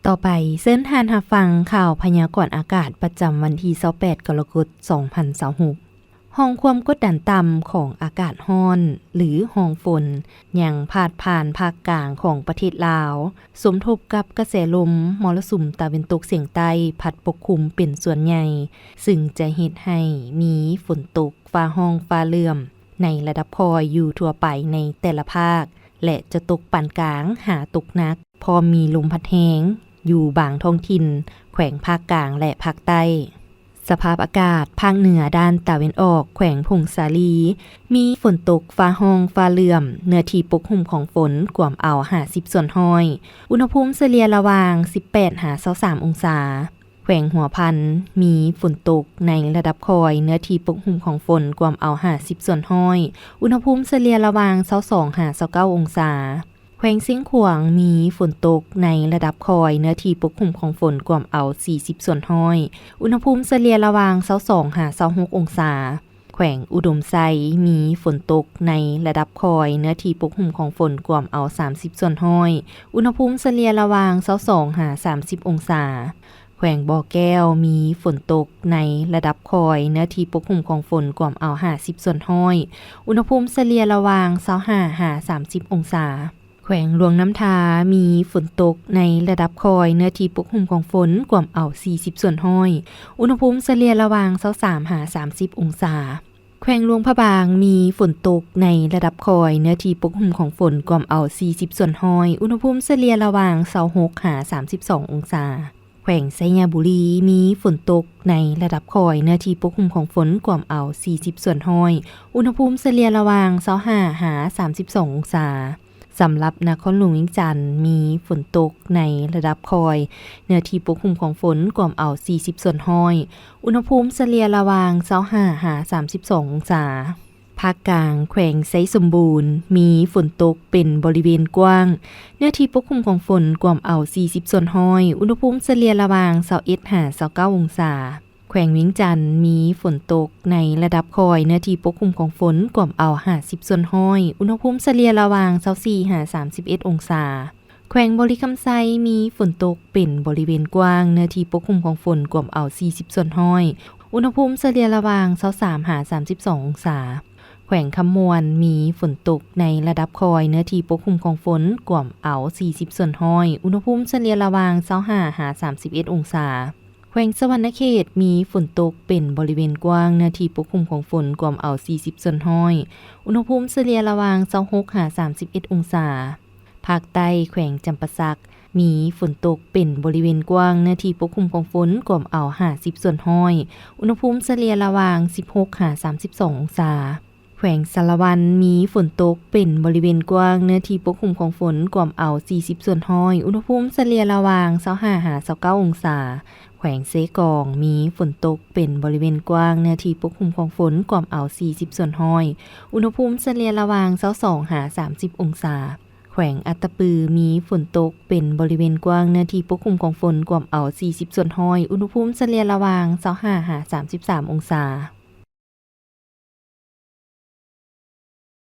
ຕໍ່ໄປເຊີນທ່ານຮັບຟັງຂ່າວພະຍາກອນອາກາດປະຈຳວັນທີຊາວແປດ ກໍລະກົດ ສອງພັນຊາວຫົກ. ຮ່ອງຄວາມກົດດັນຕ່ຳຂອງອາກາດຮ້ອນ ຫຼື ຮ່ອງຝົນ ຍັງພາດຜ່ານພາກກາງຂອງປະເທດລາວ, ສົມທົບກັບກະແສລົມມໍລະສຸມຕາເວັນຕົກສຽງໃຕ້ພັດປົກຄຸມເປັນສ່ວນໃຫຍ່, ຊຶ່ງຈະເຮັດໃຫ້ມີຝົນຕົກຟ້າຮ້ອງຟ້າເຫຼື້ອມໃນລະດັບຄ່ອຍຢູ່ທົ່ວໄປໃນແຕ່ລະພາກ ແລະ ຈະຕົກປານກາງຫາຕົກໜັກ, ພ້ອມມີລົມພັດແຮງຢູ່ບາງທ້ອງຖິ່ນແຂວງພາກກາງ ແລະ ພາກໃຕ້. ສະພາບອາກາດພາກເໜືອດ້ານຕາເວັນອອກ ແຂວງຜົ້ງສາລີ ມີຝົນຕົກຟ້າຮ້ອງຟ້າເຫຼື້ອມ, ເນື້ອທີ່ປົກຫຸ້ມຂອງຝົນກວມເອົາຫ້າສິບສ່ວນຮ້ອຍ, ອຸນຫະພູມສະເລ່ຍລະຫວ່າງສິບແປດຫາຊາວສາມອົງສາ. ແຂວງຫົວພັນ ມີຝົນຕົກໃນລະດັບຄ່ອຍ, ເນື້ອທີ່ປົກຫຸ້ມຂອງຝົນກວມເອົາຫ້າສິບສ່ວນຮ້ອຍ, ອຸນຫະພູມສະເລ່ຍລະຫວ່າງຊາວສອງຫາຊາວເກົ້າອົງສາ. ແຂວງຊຽງຂວາງ ມີຝົນຕົກໃນລະດັບຄ່ອຍ, ເນື້ອທີ່ປົກຫຸ້ມຂອງຝົນກວມເອົາສີ່ສິບສ່ວນຮ້ອຍ, ອຸນຫະພູມສະເລ່ຍລະຫວ່າງຊາວສອງຫາຊາວຫົກອົງສາ. ແຂວງອຸດົມໄຊ ມີຝົນຕົກໃນລະດັບຄ່ອຍ, ເນື້ອທີ່ປົກຫຸ້ມຂອງຝົນກວມເອົາສາມສິບສ່ວນຮ້ອຍ, ອຸນຫະພູມສະເລ່ຍລະຫວ່າງຊາວສອງຫາສາມສິບອົງສາ. ແຂວງບໍ່ແກ້ວ ມີຝົນຕົກໃນລະດັບຄ່ອຍ, ເນື້ອທີ່ປົກຫຸ້ມຂອງຝົນກວມເອົາຫ້າສິບສ່ວນຮ້ອຍ, ອຸນຫະພູມສະເລ່ຍລະຫວ່າງຊາວຫ້າຫາສາມສິບອົງສາ. ແຂວງຫຼວງນ້ຳທາ ມີຝົນຕົກໃນລະດັບຄ່ອຍ, ເນື້ອທີ່ປົກຫຸ້ມຂອງຝົນກວມເອົາສີ່ສິບສ່ວນຮ້ອຍ, ອຸນຫະພູມສະເລ່ຍລະຫວ່າງຊາວສາມຫາສາມສິບອົງສາ. ແຂວງຫຼວງພະບາງ ມີຝົນຕົກໃນລະດັບຄ່ອຍ, ເນື້ອທີ່ປົກຫຸ້ມຂອງຝົນກວມເອົາສີ່ສິບສ່ວນຮ້ອຍ, ອຸນຫະພູມສະເລ່ຍລະຫວ່າງຊາວຫົກຫາສາມສິບສອງອົງສາ. ແຂວງໄຊຍະບູລີ ມີຝົນຕົກໃນລະດັບຄ່ອຍ, ເນື້ອທີ່ປົກຫຸ້ມຂອງຝົນກວມເອົາສີ່ສິບສ່ວນຮ້ອຍ, ອຸນຫະພູມສະເລ່ຍລະຫວ່າງຊາວຫ້າຫາສາມສິບສອງອົງສາ. ສຳລັບນະຄອນຫຼວງວຽງຈັນ ມີຝົນຕົກໃນລະດັບຄ່ອຍ, ເນື້ອທີ່ປົກຫຸ້ມຂອງຝົນກວມເອົາສີ່ສິບສ່ວນຮ້ອຍ, ອຸນຫະພູມສະເລ່ຍລະຫວ່າງຊາວຫ້າຫາສາມສິບສອງອົງສາ. ພາກກາງ ແຂວງໄຊສົມບູນ ມີຝົນຕົກເປັນບໍລິເວນກວ້າງ, ເນື້ອທີ່ປົກຄຸມຂອງຝົນກວມເອົາສີ່ສິບສ່ວນຮ້ອຍ, ອຸນຫະພູມສະເລ່ຍລະຫວ່າງຊາວເອັດຫາຊາວເກົ້າອົງສາ. ແຂວງວຽງຈັນ ມີຝົນຕົກໃນລະດັບຄ່ອຍ, ເນື້ອທີ່ປົກຄຸມຂອງຝົນກວມເອົາຫ້າສິບສ່ວນຮ້ອຍ, ອຸນຫະພູມສະເລ່ຍລະຫວ່າງຊາວສີ່ຫາສາມສິບເອັດອົງສາ. ແຂວງບໍລິຄຳໄຊ ມີຝົນຕົກເປັນບໍລິເວນກວ້າງ, ເນື້ອທີ່ປົກຄຸມຂອງຝົນກວມເອົາສີ່ສິບສ່ວນຮ້ອຍ, ອຸນຫະພູມສະເລ່ຍລະຫວ່າງຊາວສາມຫາສາມສິບສອງອົງສາ. ແຂວງຄຳມ່ວນ ມີຝົນຕົກໃນລະດັບຄ່ອຍ, ເນື້ອທີ່ປົກຄຸມຂອງຝົນກວມເອົາສີ່ສິບສ່ວນຮ້ອຍ, ອຸນຫະພູມສະເລ່ຍລະຫວ່າງຊາວຫ້າຫາສາມສິບເອັດອົງສາ. ແຂວງສະຫວັນນະເຂດ ມີຝົນຕົກເປັນບໍລິເວນກວ້າງ, ເນື້ອທີ່ປົກຄຸມຂອງຝົນກວມເອົາສີ່ສິບສ່ວນຮ້ອຍ, ອຸນຫະພູມສະເລ່ຍລະຫວ່າງຊາວຫົກຫາສາມສິບເອັດອົງສາ. ພາກໃຕ້ ແຂວງຈຳປາສັກ ມີຝົນຕົກເປັນບໍລິເວນກວ້າງ, ເນື້ອທີ່ປົກຄຸມຂອງຝົນກວມເອົາຫ້າສິບສ່ວນຮ້ອຍ, ອຸນຫະພູມສະເລ່ຍລະຫວ່າງສິບຫົກຫາສາມສິບສອງອົງສາ. ແຂວງສາລະວັນ ມີຝົນຕົກເປັນບໍລິເວນກວ້າງ, ເນື້ອທີ່ປົກຄຸມຂອງຝົນກວມເອົາສີ່ສິບສ່ວນຮ້ອຍ, ອຸນຫະພູມສະເລ່ຍລະຫວ່າງຊາວຫ້າຫາຊາວເກົ້າອົງສາ. ແຂວງເຊກອງ ມີຝົນຕົກເປັນບໍລິເວນກວ້າງ, ເນື້ອທີ່ປົກຄຸມຂອງຝົນກວມເອົາສີ່ສິບສ່ວນຮ້ອຍ, ອຸນຫະພູມສະເລ່ຍລະຫວ່າງຊາວສອງຫາສາມສິບອົງສາ. ແຂວງອັດຕະປື ມີຝົນຕົກເປັນບໍລິເວນກວ້າງ, ເນື້ອທີ່ປົກຄຸມຂອງຝົນກວມເອົາສີ່ສິບສ່ວນຮ້ອຍ, ອຸນຫະພູມສະເລ່ຍລະຫວ່າງຊາວຫ້າຫາສາມສິບສາມອົງສາ.